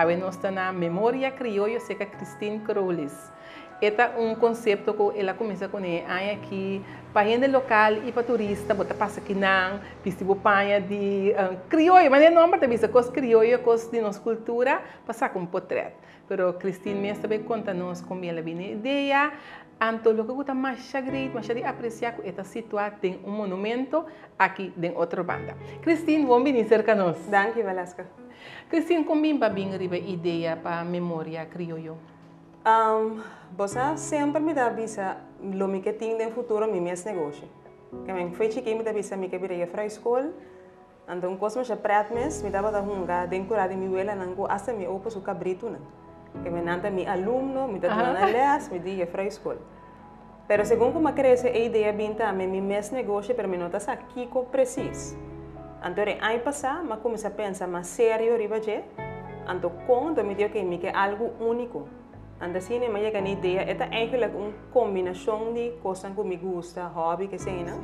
Awe nos ta na Memoria Crioyo serka Christine Krolis. E ta un konsepto ku el a kuminsá kuné e aña aki pa hende lokal i pa turista. Bo ta pasa kinan, bisti bo paña di krioyo, manera e nòmber ta bisa, kos krioyo, kos di nos kultura, pa saka un potrèt. Pero Christine mes ta bai konta nos kon el a bini e idea. Anto loke ku ta masha great, masha di apresiá ku e ta situá den un monumento aki den Otrobanda. Christine, bon bini serka nos. Danki, Valeska. Christine, kon bin pa bin riba e idea pa Memoria Krioyo? Bo sa, semper mi ta bisa lo mi ke tin den futuro mi mes negoshi. Ke men foi chikí mi ta bisa mi ke bira jefrou skol. Anto un kos masha pret mes, mi tabata hunga den kura di mi welanan ku asta mi opa su kabritunan. Ke men nan ta mi alumno, mi ta duna nan lès, mi di jefrou skol. Pero segun ku mi a krese e idea bin tambe mi mes negoshi pero mi no ta sa kiko presis. Anto e aña pasá mi a kuminsá pensa mas serio riba dje, anto kon anto mi di oke mi ke algu úniko. Anto asina mi a yega na e idea e ta eigenlijk un kombinashon di kosnan ku mi gusta, hòbi keseinan.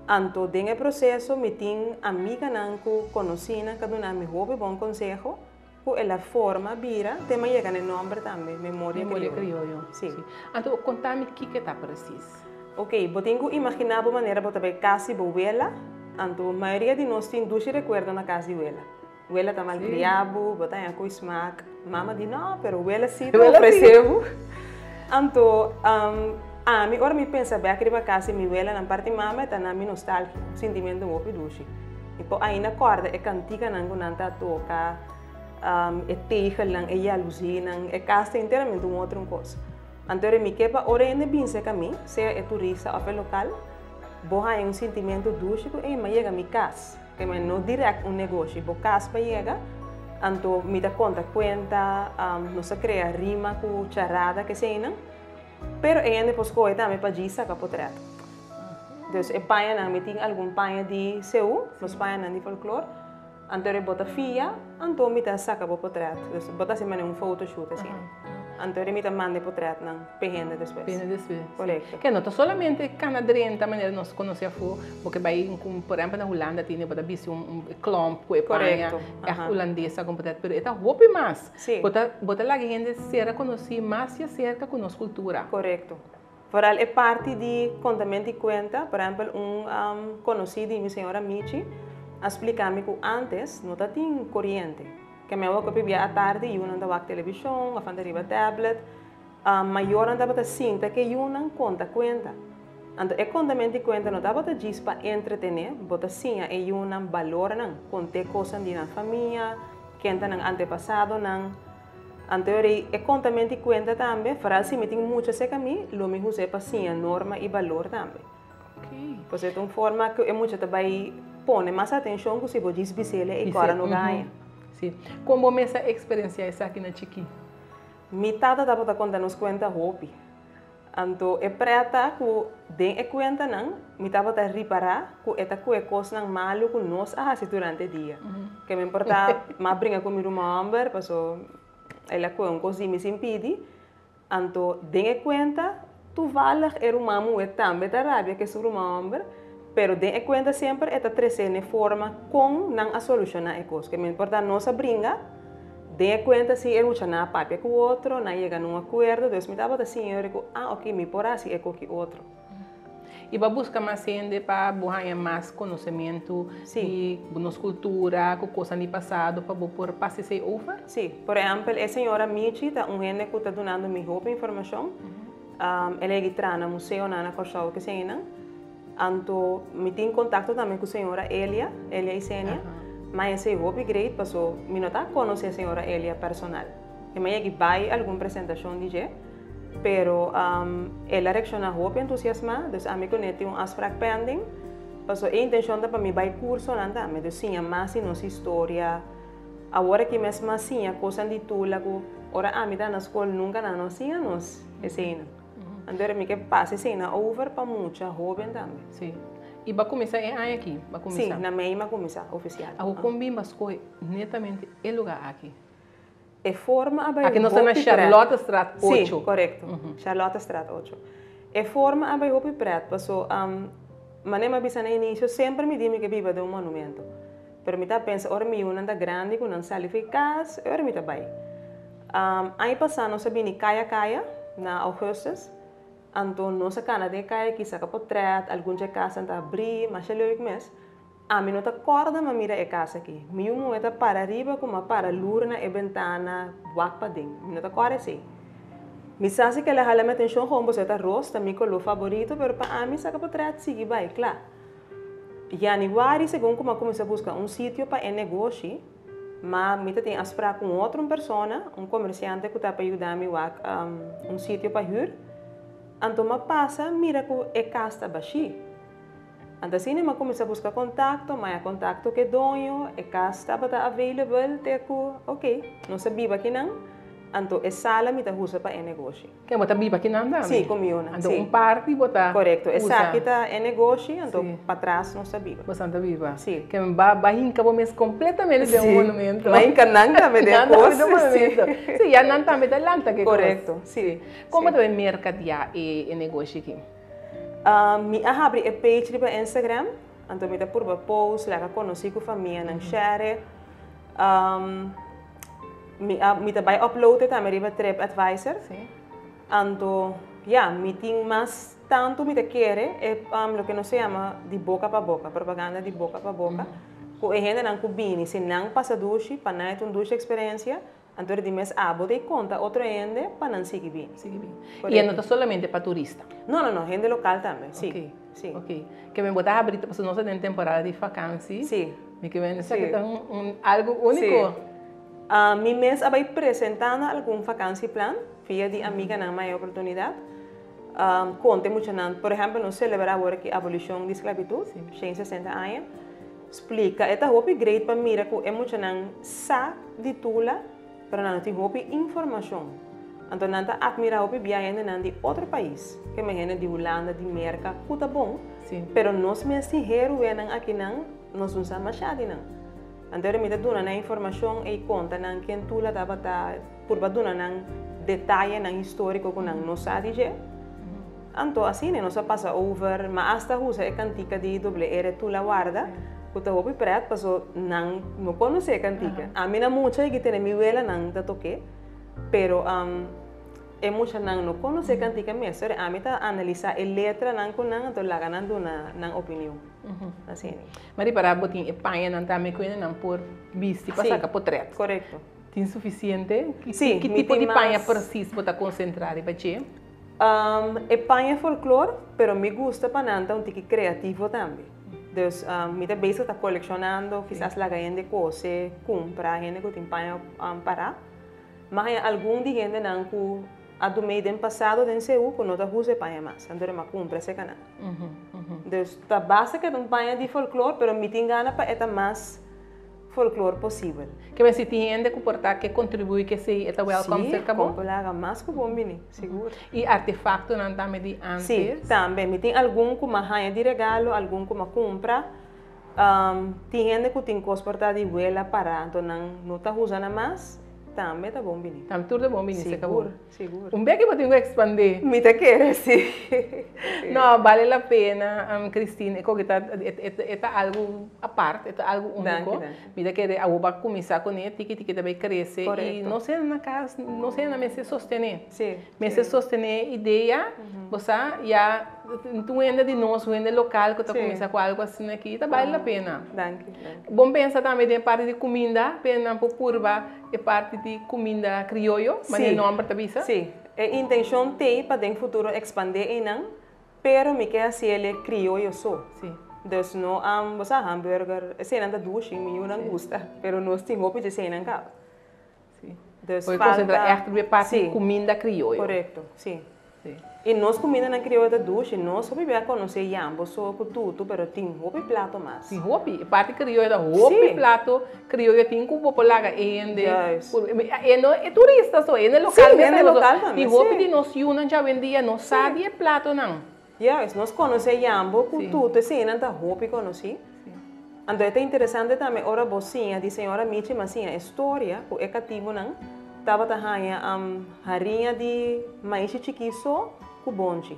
Anto den e proseso mi tin amiganan ku konosínan ku a duna mi hopi bon konseho. Ku el a forma bira te m'a yega na e nòmber tambe, Memoria Memoria Krioyo. Sí. Anto konta mi kiko ta presis. Ok, bo tin ku imaginá bo manera bo ta bai kas di bo wela, anto mayoria di nos tin dushi rekuerdo na kas di wela. Wela ta malkriá bo, bo ta haña ku smak. Mama di no, pero wela sí ta ofresé bo. Anto ami ora mi pensa bèk riba kas di mi wela nan parti mama e ta na mi nostalgia, un sintimentu hopi dushi. Mi por ainda kòrda e kantikanan ku nan ta toka, e tegelnan, e yaluzínan, e kas ta enteramente un otro kos. Anto ora mi ke pa ora hende bin serka mi, sea e turista òf e lokal, bo haña un sintimentu dushi ku ey mi a yega mi kas. Ke mi no dirèkt un negoshi, bo kas pa yega, anto mi ta konta kuenta, nos ta krea rima ku charada keseinan. Pero e hende por skohe tambe pa djis saka potret. Dus e pañanan, mi tin algun paña di seú, nos pañanan di folklor. Anto e bo ta fia, anto mi ta saka bo potret. Dus bo ta hasi manera un photoshoot asina. Anto mi ta manda e potretnan p'e hende despues. P'e hende despues. Korekto. Ke no ta solamente kana drenta manera nos konosé afó, bo ke bai ku por ehèmpel na Hulanda tene bo ta bisti un klòmp ku e paña ègt hulandes saka un potret, pero e ta hopi mas. Sí. Bo ta bo ta laga hende sera konosí mas i aserka ku nos kultura. Korekto. Foral e parti di kontamento di kuenta, por ehèmpel un konosí di mi señora Michi a splika mi ku ántes no ta tin koriente. Ke mi a wak hopi bia atardi yunan ta wak televishon òf nan ta riba tablet. Mayornan tabata sinta ku e yunan konta kuenta. Anto e kontamentu di kuenta no tabata djis pa entretené, bo ta siña e yunan balornan, kont'é kosnan di nan famia, ken ta nan antepasadonan. Anto e rei e kontamentu di kuenta tambe, foral si mi tin mucha serka mi, lo mi us'é pa siña norma i balor tambe. Pues e ta un forma ku e mucha ta bai pone mas atenshon ku si bo djis bis'el e kòrda no gaña. Sí. Kon bo mes a eksperensiá esaki na chikí? Mi tata tabata konta nos kuenta hopi. Anto e pret ta ku den e kuentanan mi tabata ripará ku e ta kue kosnan malu ku nos a hasi durante e dia. Ke mi por ta m'a bringa ku mi ruman hòmber paso el a kue un kos di mi sin pidi. Anto den e kuenta tuvallig e ruman muhé tambe ta rabia ku e su ruman hòmber, pero den e kuenta semper e ta tresé n'e forma kon nan a solushoná e kos. Ke mi por ta nos a bringa. Den e kuenta si e muchanan a papia ku otro, nan yega na un akuerdo, dus mi tabata siña yori ku, ah oke, mi por hasi e koki otro. I bo a buska mas hende pa bo haña mas konosementu di nos kultura, ku kosnan di pasado pa bo por pasa esei over? Sí. Por ehèmpel, e señora Michi ta un hende ku ta dunando mi hopi informashon. El a yega traha na museonan na Kòrsou keseinan. Anto mi tin kontakto tambe ku señora Elia, Elia Isenia. Ma esei hopi great paso mi no ta konosé señora Elia personal. E mi a yegi bai algun presentashon di dje, pero el a reakshoná hopi entusiasmá, dus ami ku ne tin un afsprak pending, paso e intenshon ta pa mi bai kursonan tambe, dus siña mas di nos historia. Awor aki mes mi a siña kosnan di Tula ku ora ami ta na skol nunka nan no a siña nos eseinan. Anto mi ke pasa esei over pa mucha hoben tambe. Sí. I bo a kuminsá e aña aki? Bo a kuminsá? Sí, na mei mi a kuminsá ofisial. Awo kon bin bo a skohe netamente e lugá aki? E forma a bai Aki nos ta na hopi pret. Charlottestraat Sí, ocho. korekto. Charlottestraat ocho. E forma a bai hopi pret paso manera mi a bisa na inisio semper mi di mi ke biba den un monumento. Pero mi ta pensa ora mi yunan ta grandi ku nan sali for kas, e ora mi ta bai. Aña pasá nos a bini kaya kaya na ougùstùs, anto nos a kana den e kaya aki saka potrèt, algun dje kasnan ta abrí, masha leuk mes. Ami no ta kòrda m'a mira e kas aki. Mi yu muhé ta para riba ku m'a para lur na e bentana wak paden. Mi no ta kòrda esei. Mi sa si kila hala mi atenshon kon boso ta ros ta mi koló faborito, pero pa ami saka potrèt sigui bai, kla. Januari segun ku m'a kuminsá buska un sitio pa e negoshi, ma mi ta tin afsprak ku un otro un persona, un komersiante ku ta pa yuda mi wak un sitio pa hür. Anto m'a pasa mira ku e kas ta bashí. Anto asina mi a kuminsá buska kontakto, mi a haña kontakto ku e doño, e kas tabata available te ku ok, nos a biba akinan, anto e sala mi ta usa pa e negoshi. Ke bo ta biba akinan tambe? Sí, ku mi yunan, Anto un parti bo ta Korekto, esaki ta e negoshi, anto patras nos ta biba. Boso ta biba? Sí. Ke bo a hinka bo mes kompletamente den un monumento. Mi a hinka nan tambe den e kos. Nan tambe den un monumento. Sí, ya nan tambe ta lanta ku e kos. Korekto, sí. Kon bo ta bai merkadeá e negoshi aki? Mi a habri e page riba Instagram, anto mi ta purba post, laga konosí ku famianan share. Mi a mi ta bai upload e tambe riba TripAdvisor. Anto ya, mi tin mas tantu mi ta kere e loke nos ta yama di boka pa boka, propaganda di boka pa boka, ku e hendenan ku bini, si nan pasa dushi, pa nan e ta un dushi eksperensia. Anto di mes abo ta e konta otro hende pa nan sigui bini. Sigui bini. I e no ta solamente pa turista? No, no, no, hende lokal tambe, si. Ok, si. Ok. Ke men bo ta habri pasobra nos ta den temporada di fakansi. Si. Mi ke men esaki ta un algu úniko. Si. Mi mes a bai presentá na algun fakansiplan via di amiganan mi a haña oportunidat. Konta e muchanan, por ehèmpel nos selebrá awor aki abolishon di sklabitut, 160 aña. Splika, E ta hopi great pa mira ku e muchanan sa di Tula, pero nan no tin hopi informashon. Anto nan ta atmirá hopi bia hendenan di otro pais, keme hende di Hulanda, di Merka, ku ta bon, pero nos mes tin heruenan akinan, nos no sa mashá di nan. Anto ora mi ta duna nan informashon ei konta nan ken Tula tabata, purba duna nan detayenan históriko ku nan no sa di dje. Anto asina nos a pasa over, ma asta usa e kantika di doble ere Tula Warda, ku ta hopi pret paso nan no konosé e kantika. Ami na mucha i ki tene mi welanan ta tok'é, pero e muchanan no konosé e kantika mes. Sori, ami ta analisá e letranan ku nan, anto laga nan duna nan opinion. Asina. Ma ripará bo tin e pañanan tambe ku hende nan por bisti pa saka potret. Korekto. Tin sufisiente? Sí, Ki mi tipo tin di paña mas. presis bo ta konsentrá riba dje? E paña folklor, pero mi gusta pa nan ta un tiki kreativo tambe. Dus mi ta bezig ta kolekshonando, kisas laga hende kose, kumpra, hende ku tin paña pará. Mi a haña algun di hendenan ku a dumei den pasado den Seú ku no ta usa e paña mas, anto mi a kumpra esei kanan. Dus ta basta ku e ta un paña di folklor, pero mi tin gana pa e ta mas folklor posibel. Ke men si tin hende ku por ta ke kontribuí ke esei e ta wèlkòm serka bo? Sí, kon por laga mas ku bon bini, sigur. I artefaktonan tambe di antes? Sí, tambe. Mi tin algun ku m'a haña di regalo, algun ku m'a kumpra. Tin hende ku tin kos por ta di wela pará, anto nan no ta usa nan mas, tambe ta bon bini. Tambe tur ta bon bini serka bo? Sigur. Sigur. Un bek bo tin ku ekspandé. Mi ta kere, si. No, bale la pena, Christine. E koke ta, e ta algu apart, e ta algu úniko. Danki, danki. Mi ta kere awor bo a kuminsá kuné, tiki tiki ta bai krese. Korekto. I nos hende na kas, nos hende mester sostené. Si. Mester sostené e idea, bo sa, ya tur hende di nos, hende lokal ku ta kuminsá ku algu asina aki, ta bale la pena. Danki, danki. Bon pensa tambe den e parti di kuminda, p'e nan por purba e parti di kuminda krioyo, manera e nòmber ta bisa. Sí, e intenshon t'ei pa den futuro ekspandé einan, pero mi ke hasi el e krioyo so. Sí. Dus no, bo sa, hamburger, eseinan ta dushi, mi yunan gusta, pero nos tin hopi dje eseinan kaba. Sí. Dus Por falta. concentra echt riba e parti Sí. cuminda crioyo. Correcto, sí. Sí. Y nos cumindanan crioyo ta dushi. Nos hopi bia conoce yambo so cu tutu, pero tin hopi plato mas. Tin hopi. E parti crioyo ta hopi Sí. plato crioyo tin cu bo por laga e hende. Juist. Por, e no e turista so, e hende local Sí, mes hende ta gozo. local tambe, Tin hopi sí. di nos yunan djawendia no sa di e platonan. Juist, nos conoce yambo cu Sí. tutu, eseinan ta hopi conoci. Sí. Anto e ta interesante tambe ora bo siña di señora Michi m'a siña e storia cu e catibonan tabata haña hariña di maishi chiki so cu bonchi.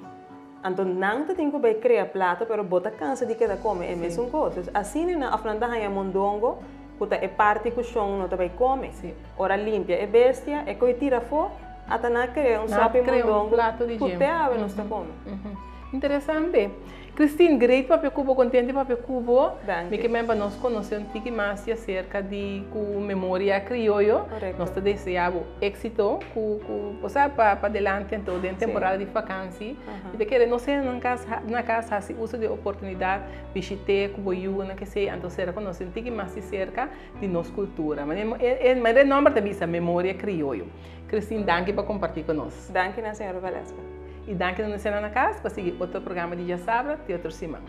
Anto nan ta tin ku bai krea plato, pero bo ta kansa di keda kome e mesun kos. Dus asina nan òf nan ta haña mondongo ku ta e parti ku shon no ta bai kome. Ora limpia e bestia, e koi tira afó, ata nan a krea un sòpi mondongo ku te awe nos ta kome. Interesante. Christine, great papia ku bo, kontenti papia ku bo. Mi ke men pa nos konosé un tiki mas di aserka di ku memoria krioyo. Nos ta deseá bo éksito ku ku bo sa pa pa delante anto den temporada di fakansi. Mi ta kere nos hende nan kas na kas hasi uso di e oportunidat bishit'é ku bo yunan kesei anto sera konosé un tiki mas di serka di nos kultura. Manera e manera e nòmber ta bisa memoria krioyo. Christine, danki pa kompartí ku nos. Danki na señora Valesca. I danki na nos esnan na kas pa sigui otro programa di Djasabra te otro siman.